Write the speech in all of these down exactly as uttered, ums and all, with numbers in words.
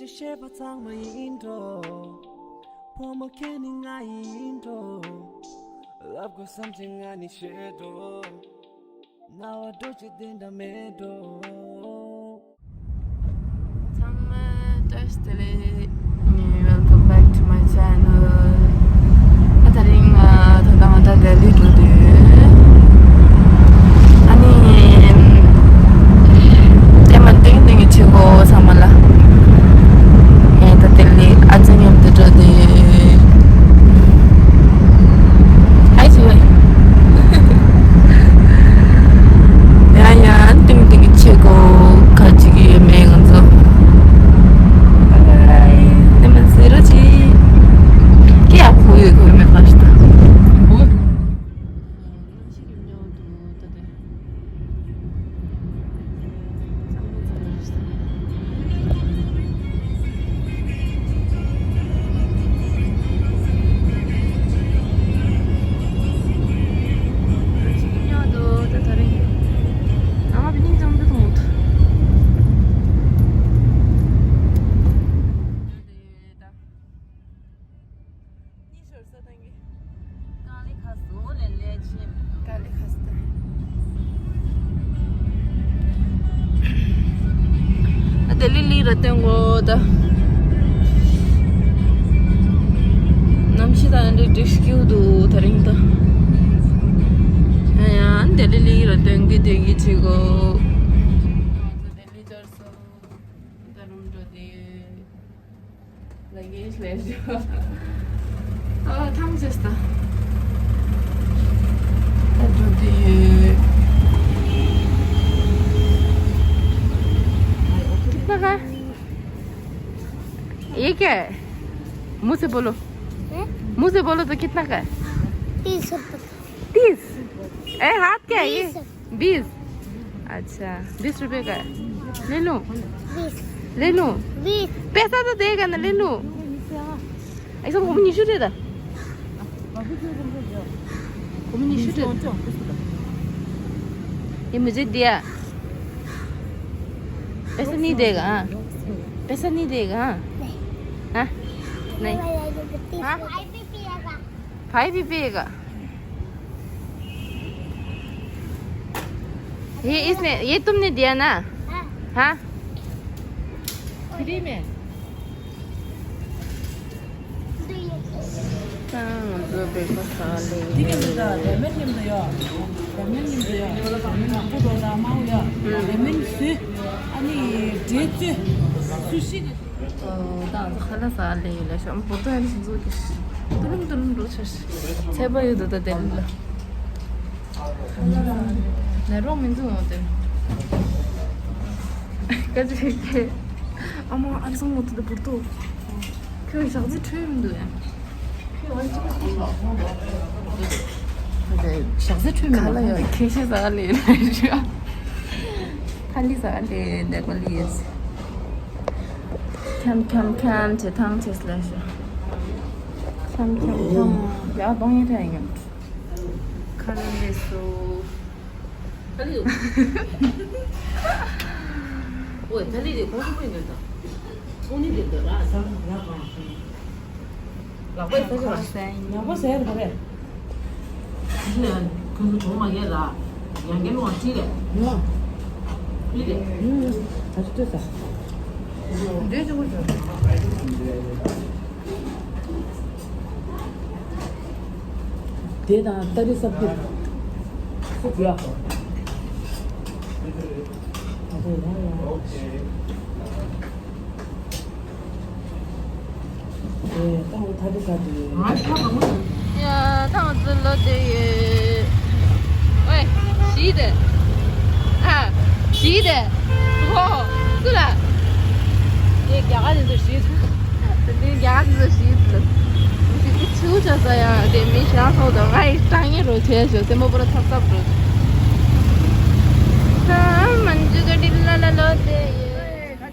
དེ་བཤད་པ་ཚང་མ་ཡིན་འགྲོ། ཕོ་མོ་ཁྱེད་ནི་ང་ཡིན་འགྲོ། ལབ་དགོས་བསམ་ཚེ་ང་ནི་ཤེས་འགྲོ། རྣ་བ་འགྲོ་ཆེ་དེ་འདྲ་མེད་འགྲོ། ཚང་མ་བཀྲ་ཤིས་བདེ་ལེགས། Welcome back to my channel. ཨ་དེ་རིང་ཨ་ད་ལྟ་ང་ད་ལྡི་ལི་འགྲོ་དུས། ཨ་ནི་ཨེ་མ་ཏིང་ཏིང་གི་ཆེ་གོ་ཚང་མ་ལ། ཨེ་ད་ལྡི་ལི་ཨ་ཅག་མཉམ་དུ་འགྲོ་དུས། ཧའི་ཞུ་བ། ཡང་ཡང་ཏིང་ཏིང་གི་ཆེ་གོ་ཁ་ཅིག་ཡོད་མེད་ང་ཚོ། ཨ་ནི་མ་ཟེར་རོ་ཅི། ཀི་ཡ་ཁུ་ཡོད་ཁུ་མེད་ཁ་ཤི་ད། ཨ་དེ་ལི་ལི་ར་སྟོན་གོ་ད། གནམ་གཤིས་ད་འདི་འདྲ་སྐྱིད་འདུག་དེ་རིང་ད། ཨ་ཡ་ཨ་དེ་ལི་ལི་ར་སྟོན་གི་སྟོན་གི་བྱེད་གོ། ད་རུམ་འགྲོ་དེ། ལ་གེ་ལས་ཞོ། ཨ་ཐང་ཅེས་ད། ད་འགྲོ་དེ་ཡོད། कितना का है? ये क्या है? मुंह से बोलो। हैं? मुंह से बोलो तो कितना का है? तीस रुपये। तीस? ए, हाथ क्या है ये? बीस। बीस। अच्छा, बीस रुपए का है। ले लूं? बीस। ले लूं? बीस। पैसा तो देगा ना, ले लूं? ऐसा को नहीं छूटे था। को नहीं छूटे। ये मुझे दिया। पैसा नहीं देगा, हाँ? पैसा नहीं देगा, हाँ? हाँ? नहीं। हाँ? भाई भी पिएगा। ये इसने, ये तुमने दिया ना? हाँ। फ्री में। ང་ཚོ་བེ་ཀོ་ས་ལེ། འདི་མཉམ་དུ་ད་རེ་མེན་མཉམ་དུ་ཡོད། རེ་མེན་མཉམ་དུ་ཡོད། རེ་མེན་ནག་པོ་དང་དམར་པོ་ཡོད། རེ་མེན་བཟོས། ཨ་ནི་འབྲས་བཙོས། སུ་ཤི་གི། ཨོ། ད་ང་ཚོ་ཁ་ལག་ཟ་ལེ་ཡོད་ལ་ཤོག་ཨ་འབུར་ཏོ་ཡང་ཞིག་འཛུགས་ཀྱི། ཏུ་ལུམ་ཏུ་ལུམ་འགྲོ་ཆ་ཤི། ཚད་པ་ཡོད་འདུག་ད་དེ་ལ། ཁ་ལག་ཟ་ལེ་ནད་རོགས་མི་འདུག་འོང་དེ། སྐད་ཆ་ཤིག་གེ། ཨ་མ་ཨ་ལི་སང་ངོ་ཏུ་ད་འབུར་ཏོ། ཁྱོད་ཞག་རྩི་འཕྲོད་མི་འདུག་ཡ། ཞག་རྩི་འཕྲོད་མི་འདུག་ཁ་ལག་ཡོད་ཁྱེད་ཤི་ཟ་ལེ་ལེ་ཤོག་ཁ་ལི་ཟ་ལེ་ལེ་གོ་ལི་ཡེ། ཁམ་ཁམ་ཁམ་ཆེ་ཐང་ཆེ་སླེ་ཤོ། ཁམ་ཁམ་ཁམ། ཡ་གདོང་ཡེ་ཐ་ཡིན། ཁ་ལ་ལེ་སོ། ཐ་ལི་ཡོད། ཨོའི་ཐ་ལི་དེ་གོང་ས་པོ་ཡིན་འདོད་དང་། ཚོང་ནི་དེ་འདོད་ར། ལག་པས་ཟ་ཤོ། ལག་པས་ཟ་ཡ་རེད། ཁོང་ཚོ་གྲོགས་མ་རྒན་ལ་ཡང་རྒན་ལུང་བ་ཁྲིད་རེད། ཡོ། ཁྲིད་རེད། ད་ཅི་ལྟོས་ས། འདྲེ་ཅུང་གོ་ཅོ། དེ་དང་ཏ་རི་སབ་ཀྱི་སུ་ཡ། ཨ་ཧོ་ཡ་ཡ། ཡ། ད་ང་ཚོ་ལོ་དེ་ཡོད། ཨོའི། ཞི་དེ། ཨ། ཞི་དེ། ཧོ། སུ་ལ། ཡེ་རྒྱ་གར་དེ་ཚོ་ཞི་དེ། དེ་རྒྱ་གར་དེ་ཚོ་ཞི་དེ། ཞི་དེ་ཆུ་ཆ་ས་ཡང་དེ་མི་ཞང་སོགས་དང་ང་ཡི་སྤྲང་ངེ་རོ་བྱས་ཞོ་སེམས་པ་པོ་ར་ཚབ་ཚབ་རོ། ས་མན་ཇུ་ག་ཌི་ལ་ལ་ལོ་དེ་ཡོད།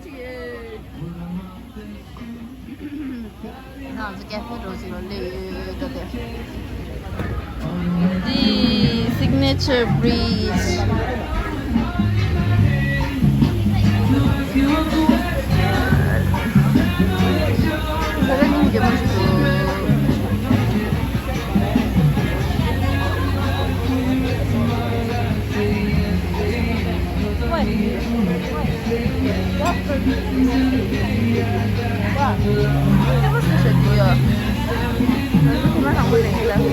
ང་ཚོ་ཀེ་ཧྥེ་འགྲོ་ཟེར་ལོ་ལེ་ཡོད་ད་དེ། འདི་Signature Bridge། ལྟ་བུ་སུ་ཞིག་ཡོད། ང་ཚོ་ཁོ་མ་དང་པོ་ནས་ཡིན་ལ།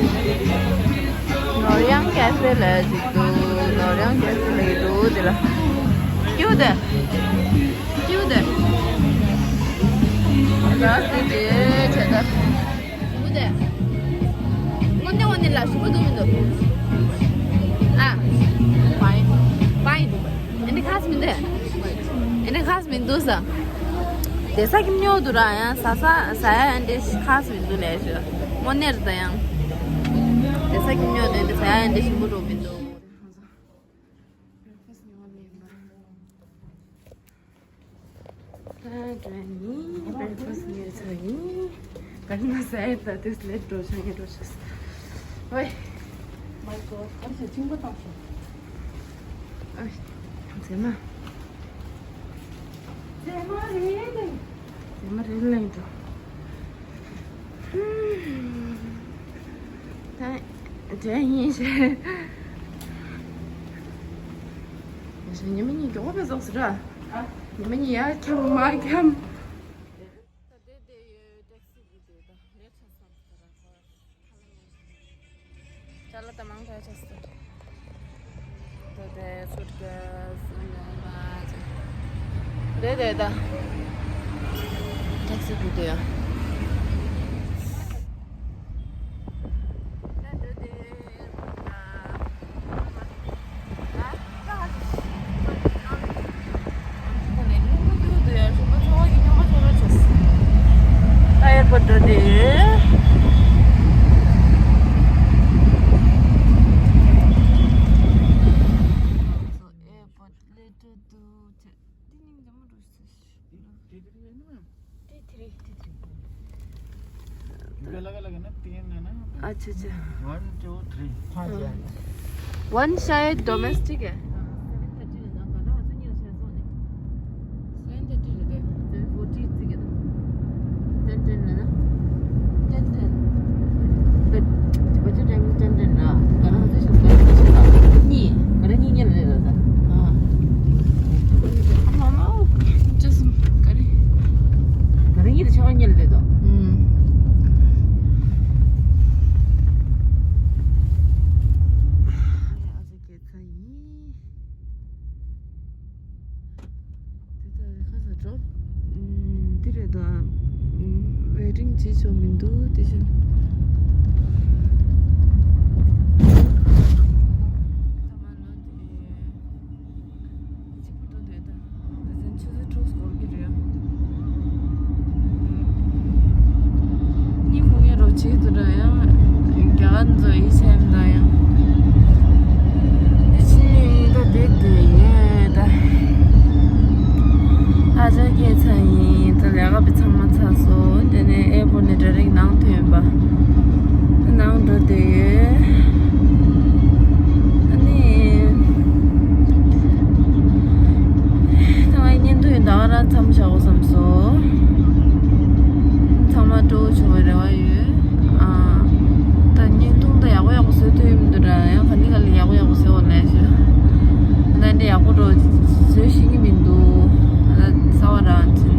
ནོར་གཡང་ཁེ་ཧྥེ་ལ་ཅིག་འདུག་ནོར་གཡང་ཁེ་ཧྥེ་ལ་ཡི་འདུག་དེ་ལ། ཀིའུ་དེ། ཀིའུ་དེ། ར་སི་དེ་བྱས་ད། ཀིའུ་དེ། དངོས་གནས་དངོས་གནས་ལ་ཞིམ་པོ་འདུག་མི་འདུག་ཨ། པའི། པའི། ཨ་ནི་ཁ་སི་མི་འདུག་ཨ་ནི་ཁ་སི་མི་འདུག་ས། དེ་ས་ཁྱིམ་ཉོ་འདུག་ར་ཡང་ཟ་ས་ཟ་ཡ་ཨ་འདྲེ་ཁ་སི་མི་འདུག་ལས་ཞོ། དངོས་གནས་རེད་ད་ཡང་། དེ་ས་ཁྱིམ་ཉོ་དེ་འདྲེ་ཟ་ཡ་ཨ་འདྲེ་ཞིམ་པོ་འགྲོ་མི་འདུག་ད་འགྲོ་ཡིན། བེར་ཁོ་སི་ཉེར་ཚོ་ཡིན། ག་ན་ས་ཡ་ད་དེ་སླེབས་འགྲོ་ཆ་ངེ་འགྲོ་ཆ། ཝེ། མའི་གོ་ཨ་ཅེ་ཆིང་པོ་བཏང་ཤོག་ཨ། མཛེས་མ། མཛེས་མ་རེད། མཛེས་མ་རེད་ལེན་འགྲོ། ད་དྲན་ཡིན་ཞེས། ཉི་མ་གཉིས་མགྱོགས་པོ་སོང་ཟེར་ར། ཉི་མ་གཉིས་ཡར་འཁྱམ་མར་འཁྱམ། ད་དེ་དེ་ཡོད་ཊེག་སི་གི་དེ་ད་ལེ་ཚ་སམ་ཁ་ལ་ངེས་ཅ་ལག་ད་མང་དྲགས་ཆགས་སོང་། ད་དེ་སུཊ་ཀེས་ཡོང་བ་ཅིག་དེ་དེ་ད་ཊེག་སི་གི་དེ་ཡོད། ཨེར་པོར་ཊ་འགྲོ་དེ། ཨེར་པོར་ཊ་ལེ་ཊ་དུ་ཆ། དེ་ནི་འཛམ་བུ་གླིང་། ཏི་ཐི་རི་ཡིན་ནམ། ཏི་ཐི་རི། ཏི་ཐི་རི། ཡུ་གེ་ལ་ག་ལ་ག་ན་ཏི་ཡིན་ན། ཨ་ཆ་ཆ། One, two, three. One shy domestic है। Seven thirty རེད་དེ། Seven forty ཙིག་གི་དང་། Ten ten རེད་ན། Ten ten། But budget time ten ten ར། ག་རང་ཚོ་ཞིག་ག་རང་ཚོ་ཞིག་ལ། གཉིས། ག་རང་གཉིས་གཉིས་ལ་རེད་ལ་ད། ཨ། ཨ་མ་མ། ཅི་སུ་ག་རེ། ག་རང་གཉིས་ལ་ཆ་བ་གཉིས་ལ་རེད་དོ། ཨུམ། ཨ་ཟེ་གེ་ཚ་ཡིན། དེ་ལྟར་ཁ་ས་འགྲོ། ཨུམ། འདི་རེད་དོ། ཨུམ། ཝེ་ཊིང་བྱེད་ཆོག་མི་འདུག་དེ་བཞིན། ད་མ་ལོ་དེ་གཅིག་པུ་འགྲོ་འདོད་ད། དེ་ཚན་ཆུ་ཚོད་དྲུག་འགོར་གྱི་རེད། གཉིད་ཁུག་མཁན་རོ་བྱེད་དུ་འགྲོ་ཡང་། རྒྱ་གར་ཚོ་ཡིད་ཆེས་མི་འདུག་ཡང་། འདི་ཕྱི་ཉིན་ད་དེ་དེ་ཡོད་ད། ཨ་ཅག་སྐྱེས་ཚར་ཡིན། ད་ལས་ཀ་པའི་ཚང་མ་ཚར་སོང་། དེ་ནས་ཨེར་པོར་ཊ་ནས་ཌའི་རེག་ཊི་ནང་ཐོན་པ། ནང་འགྲོ་དེ་ཡོད། ཨ་ནི། ད་ང་བརྙན་ཐུང་ཡིན་ད་ག་རང་མཚམས་བཞག་གོ་བསམ་སོང་། ཚང་མ་སྤྲོ་བོ་བྱུང་བའི་རེ་བ་ཡོད། ཨ། ད་བརྙན་ཐུང་ད་ཡག་པོ་ཡག་པོ་བཟོ་ཐུབ་ཡོད་མི་འདུག་ར། ཡང་ག་ནི་ག་ལ་ཡག་པོ་ཡག་པོ་བཟོ་བ་ལས་ཞུ། ད་འདི་ཡག་པོ་འགྲོ་བཟོ་ཤེས་ཀྱི་མི་འདུག་ད་གསར་པ་རང་ཚོ།